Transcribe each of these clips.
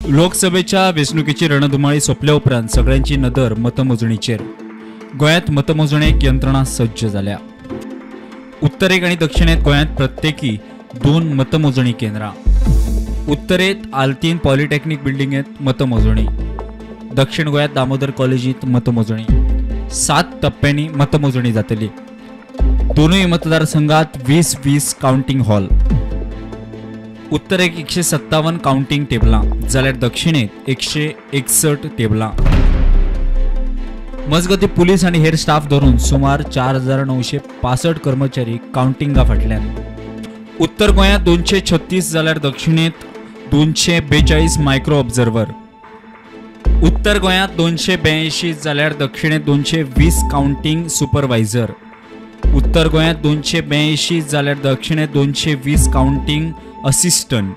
लोकसभेच्या वेंचणुकेची रणधुमाळी सोंपल्या उपरांत सगळ्यांची नदर मतमोजणीचेर. गोंयांत मतमोजणेक यंत्रणा सज्ज जाल्या. उत्तरेक आनी दक्षिणेत गोंयांत प्रत्येकी 2 मतमोजणी केंद्रां. उत्तरेत आल्तीन पॉलिटेक्निक बिल्डिंगेत मतमोजणी, दक्षिण गोंयांत दामोदर कॉलेजीत मतमोजणी. 7 टप्प्यांनी मतमोजणी जातली. दोनूय मतदारसंघात 20-20 काउंटिंग हॉल. उत्तरेक 157 काउंटिंग टेबलां जाल्यार दक्षिणेत 161 टेबलां. मजगती पुलीस आनी हेर स्टाफ धरून सुमार 4965 कर्मचारी काउंटिंगा फाटल्यान. उत्तर गोंयांत 236 जाल्यार दक्षिणेत 242 मायक्रो ऑब्झर्वर. उत्तर गोंयांत 282 जाल्यार दक्षिणेत 220 काउंटिंग सुपरवायझर. उत्तर गोंयांत 282 जाल्यार दक्षिणेत 220 काउंटिंग असिस्टंट.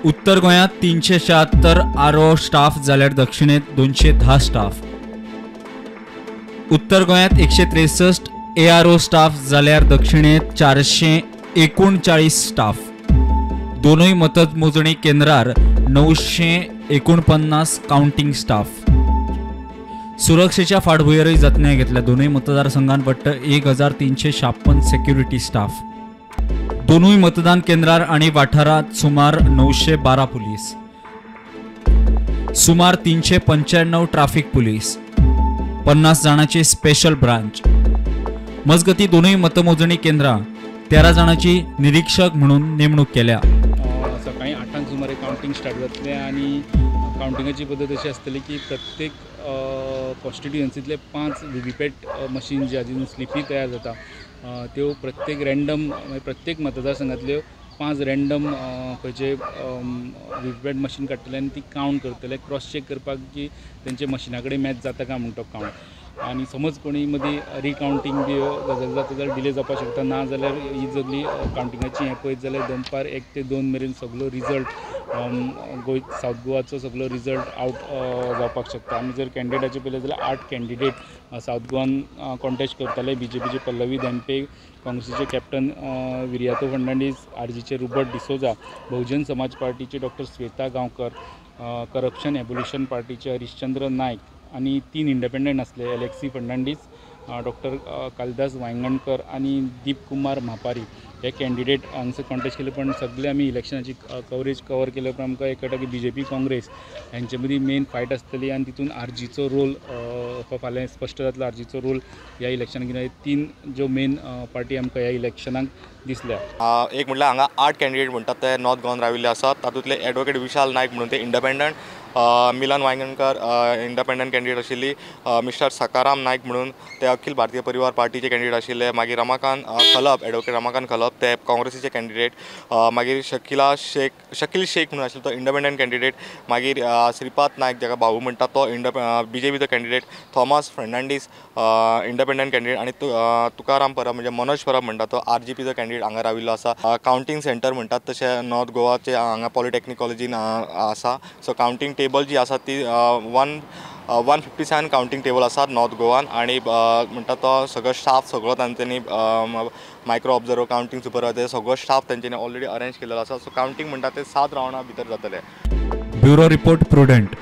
उत्तर गोंयांत 376 आर ओ स्टाफ जाल्यार दक्षिणेत 210 स्टाफ. उत्तर गोंयांत 163 ए आर ओ स्टाफ जाल्यार दक्षिणेत 439 स्टाफ. दोनूय मतमोजणी केंद्रार 949 काउंटिंग स्टाफ. सुरक्षेच्या फाटभुंयेरूय जतनाय घेतल्या. दोनूय मतदारसंघांत वट्ट 1356 सेक्युरिटी स्टाफ. दोनूय मतदान केंद्रार आनी वाठारांत सुमार 912 पुलीस, सुमार 395 ट्राफिक पुलीस, 50 जाणांची स्पेशल ब्रांच. मजगती दोनूय मतमोजणी केंद्रां 13 जाणांची निरीक्षक म्हणून नेमणूक केल्या. सकाळी 8 सुमारे काउंटिंग स्टार्ट जातलें आनी काउंटिंगाची पद्दत अशी आसतली की प्रत्येक कॉन्स्टिट्युएन्सींतले 5 व्हीव्हीपॅट मशीन जे आसा स्लिपी तयार जाता त्यो प्रत्येक रँडम प्रत्येक मतदारसंघांतल्यो 5 रँडम खंयचे व्हीव्हीपॅट मशीन काडटले आनी ती कावंट करतले, क्रॉस चॅक करपाक की तेंचे मशिना कडेन मॅच जाता काय म्हूण तो कावंट. आनी समज कोणी मदीं रिकावंटींग बी गजाल जाता जाल्यार डिले जावपाक शकता, ना जाल्यार ही सगळी कावंटिंगाची हें पळयत जाल्यार दनपार 1 ते 2 मेरेन सगळो रिजल्ट गोंय सावथ गोवाचो सगळो रिजल्ट आवट जावपाक शकता. आमी जर कॅन्डिडेटाचे पळयलें जाल्यार 8 कॅन्डिडेट सावथ गोवान कॉन्टेस्ट करताले. बी जे पीचे पल्लवी धेंपे, काँग्रेसीचे कॅप्टन विरियातो फर्नांडीस, आर जीचे रुबर्ट डिसोजा, बहुजन समाज पार्टीचे doctor Shweta Gaonkar, corruption abolition पार्टीचे हरिश्चंद्र नायक आनी 3 इंडिपेंडंट आसले, एलेक्सी फर्नांडीस, डॉक्टर कालिदास वायंगणकर आनी दीप कुमार म्हापारी. हे कॅन्डिडेट हांगसर कॉन्टेस्ट केले. पण सगळे आमी इलेक्शनाची कवरेज कवर केले उपरांत आमकां एक कळटा की बी जे पी काँग्रेस हेंचे मदीं मेन फायट आसतली आनी तितून आर जीचो रोल फाल्यां स्पश्ट जातलो. आर जीचो रोल ह्या इलेक्शनाक कित्याक 3 ज्यो मेन पार्टी आमकां ह्या इलेक्शनाक दिसल्या. एक म्हटल्यार हांगा 8 कॅन्डिडेट म्हणटात ते नॉर्थ गोवान राविल्ले आसात. तातूंतले एडवोकेट विशाल नायक म्हणून ते इंडिपेंडंट, मिलन वायंगणकर इंडिपेंडंट कॅन्डिडेट आशिल्ली, मिस्टर सकाराम नायक म्हणून ते अखिल भारतीय परिवार पार्टीचे कॅन्डिडेट आशिल्ले, मागीर रमाकांत खलप, एडवोकेट रमाकांत खलप ते काँग्रेसीचे कॅन्डिडेट, मागीर शकील शेख म्हणून आशिल्लो तो इंडिपेंडंट कॅन्डिडेट, मागीर श्रीपाद नायक जाका भाऊ म्हणटात तो बी जे पीचो candidate, Thomas Fernandes independent candidate आनी तुकाराम परब म्हणजे मनोज परब म्हणटा तो आर जी पीचो कॅन्डिडेट हांगा राविल्लो आसा. कावंटींग सेंटर म्हणटात तशें नॉर्थ गोवाचे हांगा पॉलिटेक्नीक कॉलेजीन आसा. सो कावंटींग टेबल जी आसा ती 157 कावंटींग टेबल आसात नॉर्थ गोवान आनी म्हणटा तो सगळो स्टाफ सगळो तांच्यांनी मायक्रो ऑब्जर्वर, कावंटींग सुपरवायजर सगळो स्टाफ तांच्यांनी ऑलरेडी अरेंज केलेलो आसा. सो कावंटींग म्हणटा ते 7 रावंडा भितर जातले. Bureau report, Prudent.